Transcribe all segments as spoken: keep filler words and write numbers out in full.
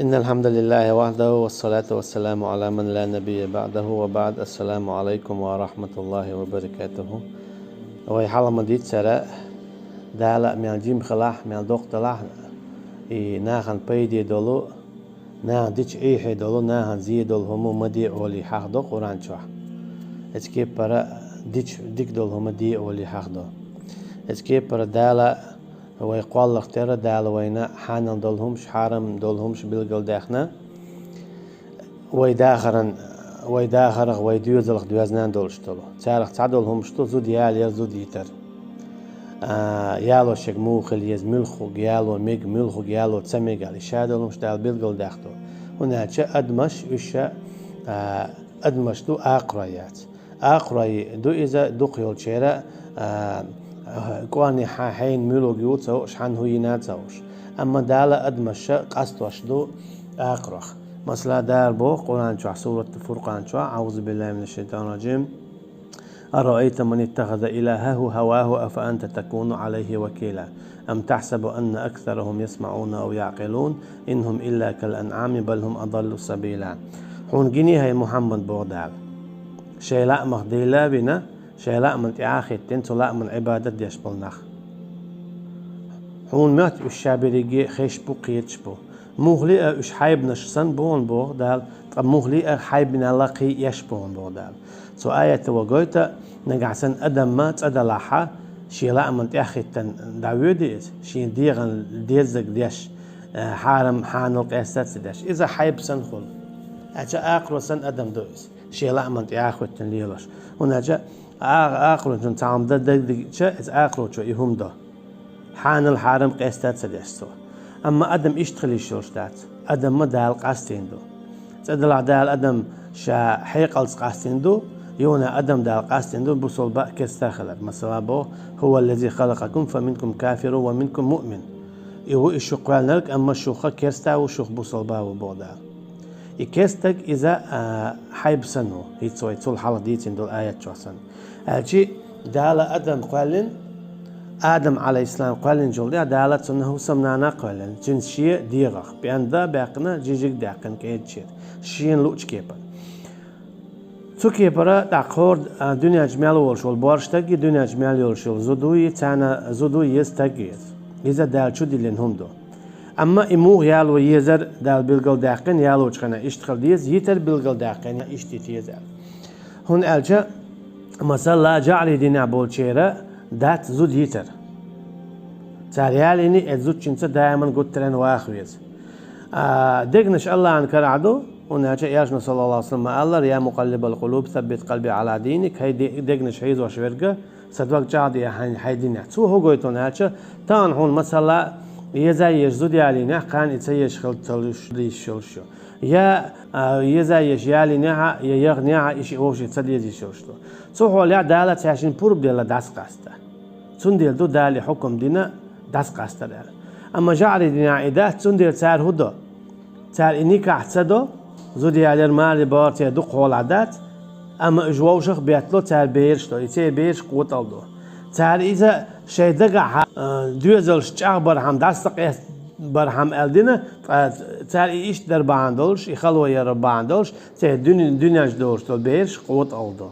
إن الحمد لله وحده والصلاة والسلام على من لا نبي بعده وبعد. السلام عليكم ورحمة الله وبركاته. Вай хьалха ма дийццара, Дала мел жима хилахь, мел доккха далахь, и нахана пайде долу, наха дича Ӏехье долу, нахана зе долу хӀума ма де олий хьахдо Къуръан чохь. Эцу кепара дича дика долу хӀума де олий хьахдо. Эцу кепара Дала вай кхолларх тера, Дала вайна хьанал долу хӀумаш, хьарам долу хӀумаш билгалдаьхна, вай дахаран, вай дахарах, вай доьзалх доьзна долуш долу. Царах цхьадолу хӀумаш ду зуда ялаяр, зуда йитар. А, яло шега муха хила еза, муьлххуг яло мега, муьлххуг яло ца мега аьлла, ша долу хӀумаш Дала билгалдаьхна ду. ХӀунда аьлча адамаш, уьш ша, а, адамаш ду, акхарой яц. Акхарой ду иза дукха йолчера, а, кӀорни хьа-, хьайна муьлххуг ю ца хууш, хьан хӀу йина ца хууш. Амма Дала адамаш ша къастош ду акхарох. Масала, Дала боху Къуръан чохь, сурат Фуркъан чохь: أعوذ بالله من الشيطان الرجيم. أرأيت من اتخذ إلهه هواه أفأنت تكون عليه وكيلا أم تحسب أن أكثرهم يسمعون أو يعقلون إن هم إلا كالأنعام بل هم أضل سبيلا. Хьуна гиний, хӀай Мухьаммад, боху Дала, шайн лаамах Дела а вина, шайн лааман тӀаьхьа а хӀиттина, цу лааман Ӏибадат деш болу нах. Хьуна моьтту уьш ша берриге хезаш бу, кхеташ бу. Муххале а уьш хьайбанаш санна бу хьуна, боху Дала, ткъа муххале а хьайбанал кхин эш бу хьуна, боху Дала. Цу аято ван гойту, нагахь санна адамма цӀа далахьа, шен лааман тӀаьхьа хӀиттина дӀавоьду иза, шен дегӀан деззаг деш, э, хьарам, хьанал къаьстта а ца деш. Иза хьайба санна хуьлу. Аьлча акхаро санна адам ду иза, шен лааман тӀаьхьа хӀиттина лелош. ХӀунда аьлча а-, акхарочун цхьа хӀума дан дагадигча, иза акхарочо и хӀума до. Хьанал, хьарам къаьстта а ца деш цо. Амма адам иштта хила йиш йолуш дац. Адамма Дала къастийна ду. ЦӀа далахь Дала адам ша хьекъалца къастийна ду, юха адам Дала къастийна ду бусалба а, керста а хилар. Масала боху: هو الذي خلقكم فمنكم كافر ومنكم مؤمن. И ву и шу кхоьллинарг, амма шух керста а ву, шух бусалба а ву, боху Дала. И керстаг иза, а, хьайба санна ву, хӀинца вай цул хьалха дийцина долу аят чохь санна. Аьлчи Дала адам кхоьллина, Адам, Ӏалайхиссалам, кхоьллинчул тӀаьхьа Дала цунна хӀусамнана кхоьллина, цуьнца шен дегӀах, пӀенда а баьккхина, жижиг а даьккхина кӀеда чуьра, шена луучу кепара. Цу кепара тӀаккха хӀора, а, дуьнен чу мел волуш волу борша стаг а, дуьнен чу мел йолуш йолу зуда а, царна зуда а еза, стаг а еза. Иза Дала чу диллина хӀума ду. Амма и муха яло езар Дала билгалдаьккхина, ялочу хенахь иштта хила деза, йитар билгалдаьккхина, иштта йита еза аьлла. ХӀунда аьлча, масала, жаӀарийн динехь болчеран дац зуда йитар. Цара ялийний, и зудчуьнца даиман гуттаренна ваха веза. А, дегнаш Аллахьан карахь ду, хӀунда аьлча Элчано, саллаллаху Ӏалайхи ва саллам, ма аллара: يا مقلب القلوب ثبت قلبي على دينك, хӀай де-, дегнаш хьийзош верг, сан дог чӀагӀде хьайн, хьайн динехь. Цо хӀун гойту хьуна аьлча, тахана хьуна, масала, еза езаш зуда ялийнехь, кхана и ца езаш хила ца луш, лийш йолуш ю. Я, а, еза езаш ялийнехь а, я яхнехь а, и шиъ вовшийн ца дезийш йолуш ду. Цу хьолехь Дала цаьршинна пурба делла дӀасакъаста. Цундела ду Дала и хьукам дина дӀасакъастар аьлла. Амма жаӀарийн динехь и дац, цундела цара хӀун до? Цара и никахь ца до, зуда ялаяр, маре бахар церан дукха хьолахь дац, амма уьш вовшах а беттало, цара бераш до, и церан бераш къотӀалла ду. Цара иза шайн дагахь, а, доьзалш чӀагӀбархьама, дӀасакъастбархьама аьлла дина, ткъа цара и иштта дар бахьана долуш, и хало яр бахьана долуш, церан дуьне-, дуьнен чу долуш долу бераш къотӀалла ду.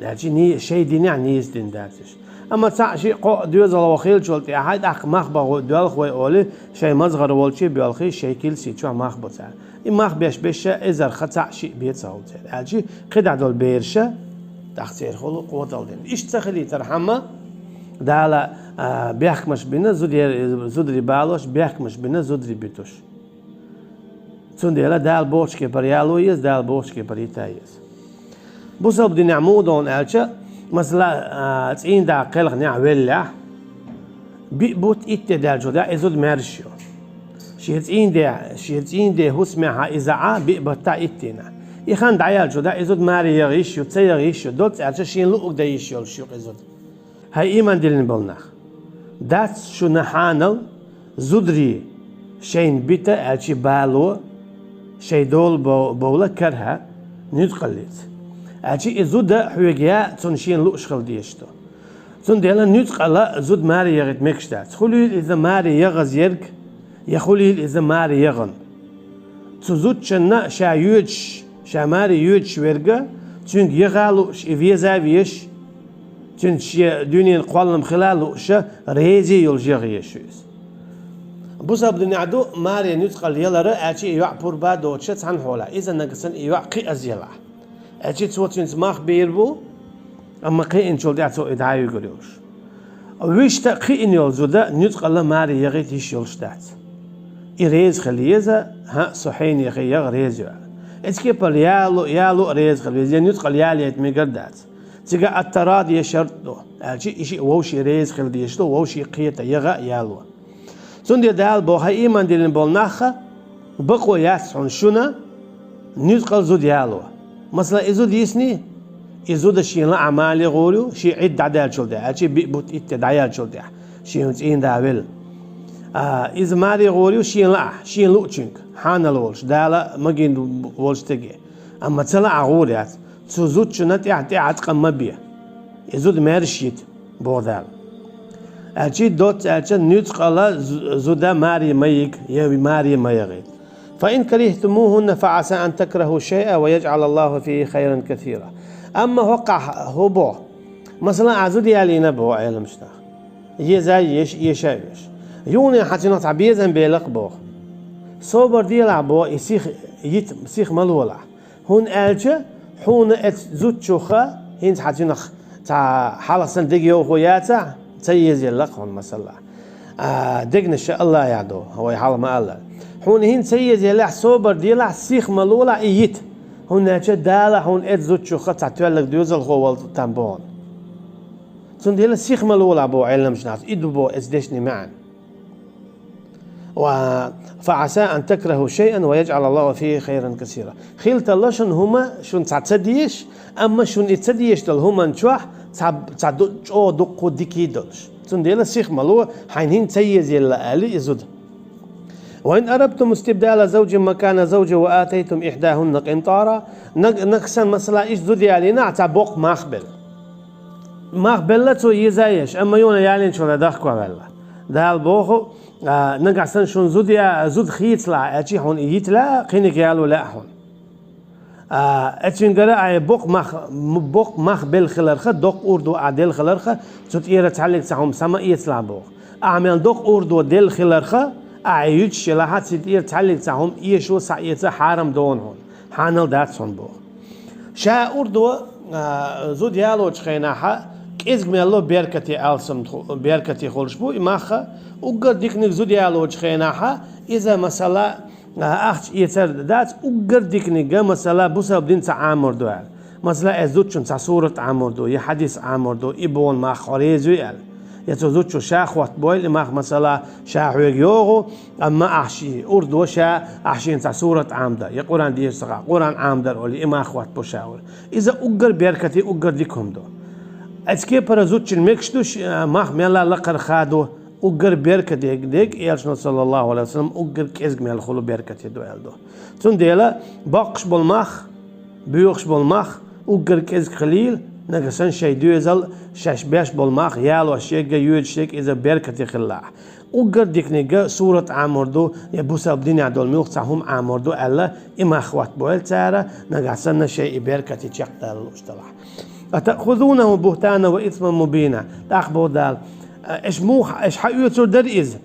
Аьлчи ни-, шайн динехь нийса дина дац уьш. Амма цхьаъ шиъ кхоъ доьзал ваха хилчул тӀаьхьа, тӀаккха мах бан доьлху вай олий, шайн мазгӀар волчу боьлхий, шайн килси чохь мах бо цара. И мах беш-беш а эзарх цхьаъ шиъ бен ца хуьлу церан. Аьлчи кхидӀа долу бераш а тӀаккха церан хуьлу къотӀалла дина. Иштта ца хилийтархьама, Дала, а, бехкамаш бина зуде-, зударий балош, бехкамаш бина зударий битуш. Цундела Дала бохучу кепара яло еза, Дала бохучу кепара йита еза. Бусалба динехь муха ду хьуна аьлча, масала, а, цӀийнда кхелханехь веллехь, биъ бутт итт де даьллачул тӀаьхьа и зуда маьрша ю. Шен цӀийнде, шен цӀийнде хӀусамехь иза Ӏа биъ баттахь итт дийнахь. И хан дӀаяьллачул тӀаьхьа и зуда маре яха йиш ю, ца яха йиш ю, доцца аьлча шена луъург дан йиш йолуш ю-кх и зуда. ХӀай ийман диллина болу нах! Дац шуна хьанал зударий шайна бита аьлчи бало, шайн долу бо-, бовла карахь, нуьцкъаллица. Аьлчи и зуда хьоьга яа, цунна шена лууш хила дезаш ду. Цундела нуьцкъала зуда маре яхийта мегаш дац. Хуьлийла иза маре яхаза ерг, я хуьлийла иза маре яхана. Цу зудчунна ша йоьдуш, ша маре йоьдуш верг, цуьнга яха лууш, и веза а везаш, цуьнца шен дуьненан кхоллам хила а лууш, реза а йолуш яха езаш ю иза. Бусалба динехь ду маре нуьцкъала ялар, аьлча и йоӀ пурба а доцуш цхьана хьолехь, иза нагахь санна и йоӀ кхиаза елахь. Аьлча цо цуьнца мах бийр бу, амма кхиъначул тӀаьхьа цо и дӀа а вуьгур йолуш. Вуьшта а кхиъна йолу зуда нуьцкъала маре яхийта йиш йолуш дац. И реза хила еза, хӀаъ, со хьенехе яха реза ю аьлла. Эцу кепара яло, яло а реза хила веза, я нуьцкъала яла яйта мегар дац. Цигахь ат-таради я шарт ду, аьлча и шиъ вовшийн реза хила дезаш ду, вовшийн кхета яха а яло. Цундела Дала боху: хьайн ийман диллина болу нахха, бакъо яц хьуна шуна нуьцкъала зуда яло. Масала, и зуда йисний, и зуда шен лаахь маре гӀур ю, шен Ӏидда дӀадаьллачул тӀаьхьа, аьлча биъ бутт итт де дӀаяьллачул тӀаьхьа, шен цӀийнда велла. А, иза маре гӀур ю шен лаахь, шен луучуьнга, хьанал волуш, Дала магийна волчу стаге. Амма ца лаахь гӀур яц, цу зудчунна тӀаьхьа-тӀаьхьа къам ма бе. И зуда маьрша йита, боху Дала. Аьлча доцца аьлча, нуьцкъала зу-, зуда маре ма йига, я маре ма яхийта. فإن كرهتموهن فعسى أن تكرهوا شيئا ويجعل الله فيه خيرا كثيرا. Амма хӀокхахь хӀун боху? Масала, ахь зуда ялийна боху Ӏеламчу наха. Еза а езаш, эша а эшаш. Юха хьан цуьнах цхьа безам белахь боху. Собар делахь боху, и сих йита, сих ма лолахь. ХӀунда аьлча хьуна эцу зудчух хӀинца хьан цуьнах цхьа хьалха санна дегайовхо яцахь, ца езаелла-кх хьуна, масала. А, дегнаш ша АллахӀехь ду, вай хьалха ма-аллара. Хьуна хӀинца ца езаеллехь, собар делахь, сих ма лолахь и йита. ХӀунда аьлча Дала хьуна эцу зудчух цхьа тоьлларг доьзалхо валла там боху. Цундела сих ма лолахь боху Ӏеламчу наха, и ду боху эцу дешнийн маьӀна. Ва, فعسى أن تكرهوا شيئا ويجعل الله فيه خيرا كثيرا. Хила тарло шуна хӀума, шуна цхьа ца дезаш, амма шуна и ца дезаш долу хӀуманна чохь цхьа, цхьа ду-, чӀогӀа дуккха дика долуш. Цундела сих ма ло, хьайна хӀинца ца езаелла аьлла и зуда. وإن أردتم استبدال زوج مكان زوج وآتيتم إحداهن قنطارا. Наг-, нагахь санна, масала, иштта зуда ялийнехь, цхьа боккха мах белла. Мах белла цо еза а еш, амма юха ялийначул тӀаьхьа дахка ваьлла. Дала боху, а, нагахь санна шуна зуда я-, зуда хийцалахь, аьлча хьуна и йита лаьа, кхиниг яло лаьа хьуна. А, эцуьнгара ахь боккха мах, м-, боккха мах белла хиларх, доккха урдо ахь делла хиларх, цу тӀера цхьаьллиг цхьа хӀума схьа ма эцалахь боху. Ахь мел доккха урдо делла хиларх, ахь юьтуш елахь, цу тӀера цхьаьллиг цхьа хӀума эшо, схьаэца хьарам ду хьуна. Хьанал дац хьуна боху. Ша урдо, а, зуда ялочу хенахь кӀезиг мел ло беркате алсам ху-, беркате хуьлуш бу и мах, уггар диканиг зуда ялочу хенахь иза, масала, а, ахча эцар дац, уггар диканиг, масала, бусалба дин цхьа Ӏамор ду аьлла. Масала, эцу зудчунна цхьа сурат Ӏамор ду, я хьадис Ӏамор ду, и боху мах хьо реза юй аьлла. Я цу зудчо ша хоттабойла и мах, масала, ша хьоьга йогӀу, амма ахь ши урдо ша, ахь шена цхьа сурат Ӏамда, я Къуръан дешар ца хаьа, Къуръан Ӏамдар олий, и мах хоттабо ша олий. Иза уггар беркате, уггар дика хӀума ду. Эцу кепара зудчун мегаш ду ш-, мах мелла лакхара хадо, уггар беркате дерг, Элчано, саллаллаху Ӏалайхи ва саллам, уггар кӀезиг мел хуьлу беркате ду аьлла ду. Цундела боккхуш болу мах, боьхуш болу мах уггар кӀезиг хилийла, нагахь санна шайн доьзал, шаьш беш болу мах ялош ерг, йоьдуш ерг иза беркате хилалахь. Уггар диканиг сурат Ӏамор ду, я бусалба динехь долу муьлхха цхьа хӀума Ӏамор ду аьлла, и мах хоттабойла цара, нагахь санна шайн и беркате чекхдала лууш делахь. أتأخذونه بهتانا وإثما مبينا. ТӀаккха боху Дала, аша муха, аша хьаоьцур дара иза?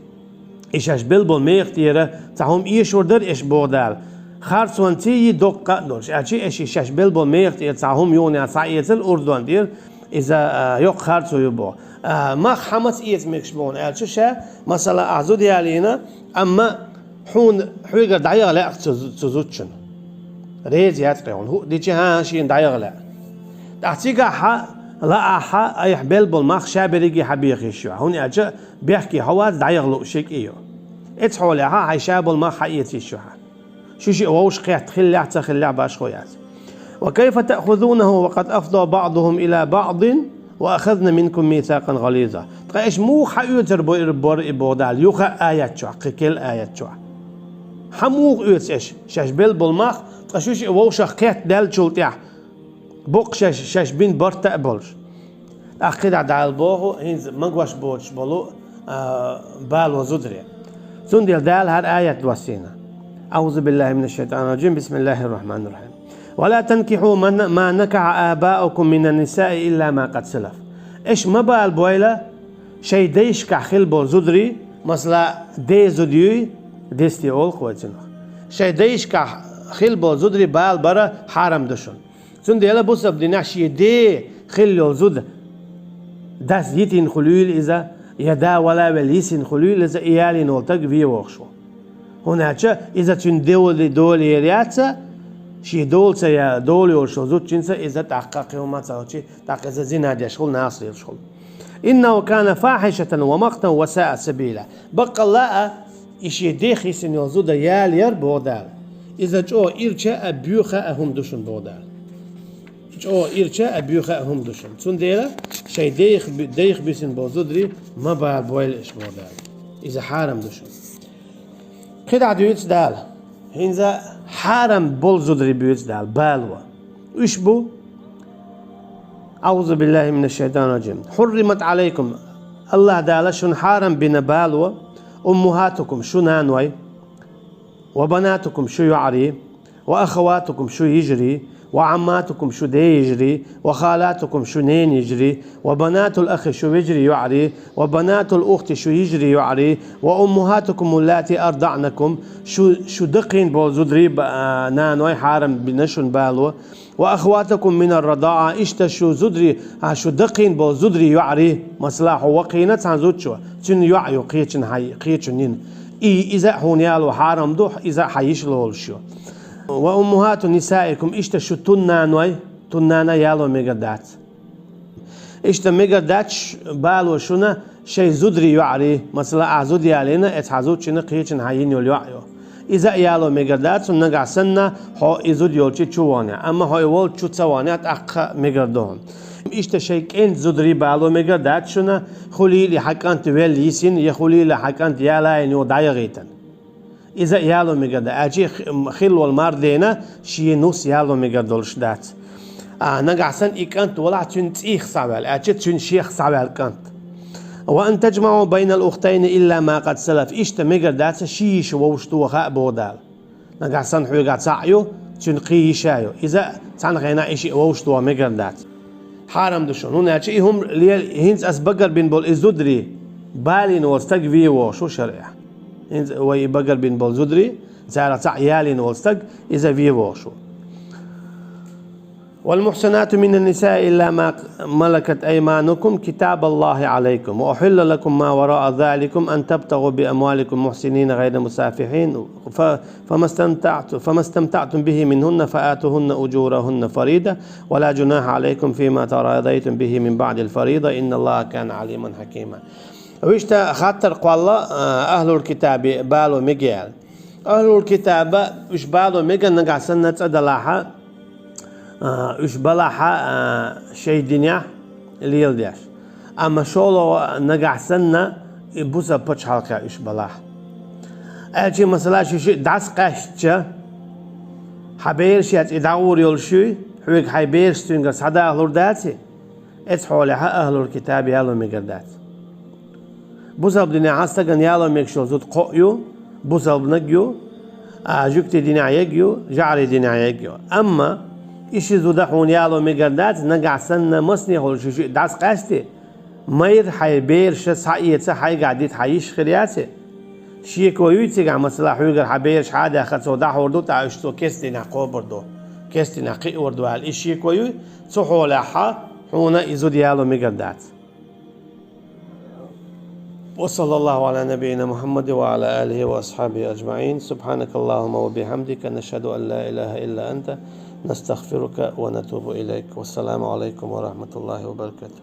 И шаьш белла болу меха тӀера цхьа хӀума эшур дара аша, боху Дала. Харцонций, доккха а долуш. Аьлча аша и шаьш белла болу меха тӀера цхьа хӀума юха схьаэцар урдонна тӀера, иза, а, йоккха харцо ю боху. А, мах хьан маца эца мегаш боху, аьлча ша, масала, ахь зуда ялийна, амма хьуна, хьоьгара дӀаяха лаьа цу, цу зудчунна. Реза яц кхин хьуна, хӀуъа дичи, хӀан-хӀа, шена дӀаяха лаьа. ТӀаккха цигахь хьан лаахь, айхьа белла болу мах ша берриге хьан беха йиш ю хьан, хӀунда аьлча бехке хьо вац, дӀаяха лууш ерг и ю. Эцу хьолехь хьайн ша болу мах хьан эца йиш ю хьан. Шу шиъ вовшах кхетта хиллехь а, ца хиллехь а башхо яц. وكيف تأخذونه وقد أفضى بعضهم إلى بعض وأخذن منكم ميثاقا غليظا. Ткъа аша муха хьаоьцур бу-, бара и, боху Дала, юха а аят чохь, кхин керла аят чохь? Хьан муха оьцу аша шаьш белла болу мах, ткъа шу шиъ вовшах кхетта даьллачул тӀаьхьа, боккха шаьш, шаьш бина барт а болуш? ТӀаккха кхидӀа Дала боху, хӀинца магош боцуш болу, а, бало зударе. Цундела Дала хӀара аят доссийна. أعوذ بالله من الشيطان الرجيم. بسم الله الرحمن الرحيم. ولا تنكحوا من- ما نكح آباؤكم من النساء إلا ما قد سلف. Эш ма балабойла шайн дайшкахь хилла болу зударий, масала, ден зуда юй, дестий олу-кх вай цунах. Шайн дайшкахь хилла болу зударий бала бара хьарам ду шуна. Цундела бусалба динехь шен ден хилла йолу зуда дас йитина хуьлийла иза, я да вала а велла йисина хуьлийла иза, и ялийна волу стаг вен вогӀуш ву. ХӀунда аьлча иза цуьнан дола, дола йолуш яц, шен дола ца я-, дола йолуш йолу зудчуьнца иза тӀаккха кхин хӀума ца хилча, тӀаккха иза зина деш хуьлу, нахаца лелаш хуьлу. إنه كان فاحشة ومقتا وساء سبيلا. Баккъалла а, и шен ден йисина йолу зуда ялаяр, боху Дала, иза чӀогӀа ирча а, боьха а хӀума ду шуна, боху Дала. ЧӀогӀа ирча а, боьха а хӀума ду шуна. Цундела шайн дайх би-, дайх бисина болу зударий ма балабойла эш, боху Дала. Иза хьарам ду шуна. КхидӀа дуьйцу Дала. ХӀинца хьарам болу зударий буьйцу Дала, бало. Уьш бу: أعوذ بالله من الشيطان الرجيم. حرمت عليكم. АллахӀ Дала шуна хьарам бина бало: أمهاتكم, шу наной, وبناتكم, шу йоӀарий, وأخواتكم, шу йижарий, وعماتكم, шу ден йижарий, وخالاتكم, шу ненан йижарий, وبنات الأخ, шу вежарий йоӀарий, وبنات الأخت, шу йижарий йоӀарий, وأمهاتكم اللاتي أرضعنكم, шу, шу дакхийна болу зударий ба-, а, наной хьарам бина шуна бало, وأخواتكم من الرضاعة, иштта шу зударий, а, шу дакхийна болу зударий йоӀарий, масала, хьо вакхийна цхьана зудчо, цуьнан йоӀ ю кхечун хьан-, кхечун йина. И, иза а хьуна яло хьарам ду, иза а хьан йиша лолуш ю. وأمهات نسائكم, иштта шу тун наной, тун нана яло мегар дац. Иштта мегар дац бало шуна шайн зударий йоӀарий, масала, ахь зуда ялийна, эцу хьан зудчуьнан кхечун хьан йина йолу йоӀ ю. Иза а яло мегар дац хьуна, нагахь санна хьо и зуда йолчу чу вахнехь, амма хьо и волчу чу ца вахнехь, тӀаккха мегар ду хьуна. Иштта шайн кӀентан зударий бало мегар дац шуна, хуьлийла и хьан кӀант велла йисина, я хуьлийла хьан кӀант ялийна юха дӀаяхийтина. Иза а яло мегар дац, аьлча хи-, хилла волу мардена шен нус яло мегар долуш дац. А, нагахь санна и кӀант валахь, цуьнан цӀийх схьаваьлла, аьлча цуьнан шех схьаваьлла кӀант. وأن تجمعوا بين الأختين إلا ما قد سلف. Иштта мегар дац ши йиша вовшахтоха а, боху Дала. Нагахь санна хьоьгахь цхьаъ ю, цуьнан кхин йиша ю. Иза а цхьана хенахь и шиъ вовшахтоха мегар дац. Хьарам ду шуна, хӀунда аьлча и хӀума ле-, хӀинца ас багарбина болу и зударий балийна волу стаг вен вогӀуш ву шарӀехь. ХӀинца вай и багарбина болу зударий, царах цхьаъ ялийна волу стаг, иза вен вогӀуш ву. والمحصنات من النساء إلا ما ملكت أيمانكم كتاب الله عليكم وأحل لكم ما وراء ذلكم أن تبتغوا بأموالكم محصنين غير مسافحين ف-، فما استمتعت-، فما استمتعتم به منهن فآتوهن أجورهن فريضة ولا جناح عليكم فيما تراضيتم به من بعد الفريضة إن الله كان عليما حكيما. Вуьшта хаттар кхолла, а, ахьлул китаби бало мегий аьлла. Ахьлул китаба уьш бало мега нагахь санна цӀа далахьа, а, уьш балахьа, а, шайн динехь леладеш. Амма шолгӀа нагахь санна и бусалба пачхьалкхехь уьш балахь. Аьлча, масала, шу шиъ дӀасакъаьстча, хьан бераш яц и дӀагӀур йолуш юй, хьоьга хьайн бераш цуьнгара схьадахалур даций? Эцу хьолехьа ахьлул китаби яло мегар дац. Бусалба динехь стагана яло мегаш йолу зуда кхоъ ю, бусалбаниг ю, а, жуьгтийн динехь ерг ю, жӀарийн динехь ерг ю. Амма и ши зуда хьуна яло мегар дац, нагахь санна масане хьула шу шиъ дӀасакъаьстий, майра хьайн бераша схьаэца хьайгахь дита хьан йиша хир яций? Шеко юй цигахь, масала, хьоьгара хьан бераш хьадаьхна цо дӀахьур ду, тӀаккха уьш цо кестийнахь кхобур ду, кестийнахь кхиавур ду аьлла, и шеко юй, цу хьолехьа хьуна и зуда яло мегар дац. وصلى الله على نبينا محمد وعلى آله وأصحابه أجمعين. سبحانك اللهم وبحمدك، نشهد أن لا إله إلا أنت، نستغفرك ونتوب إليك. والسلام عليكم ورحمة الله وبركاته.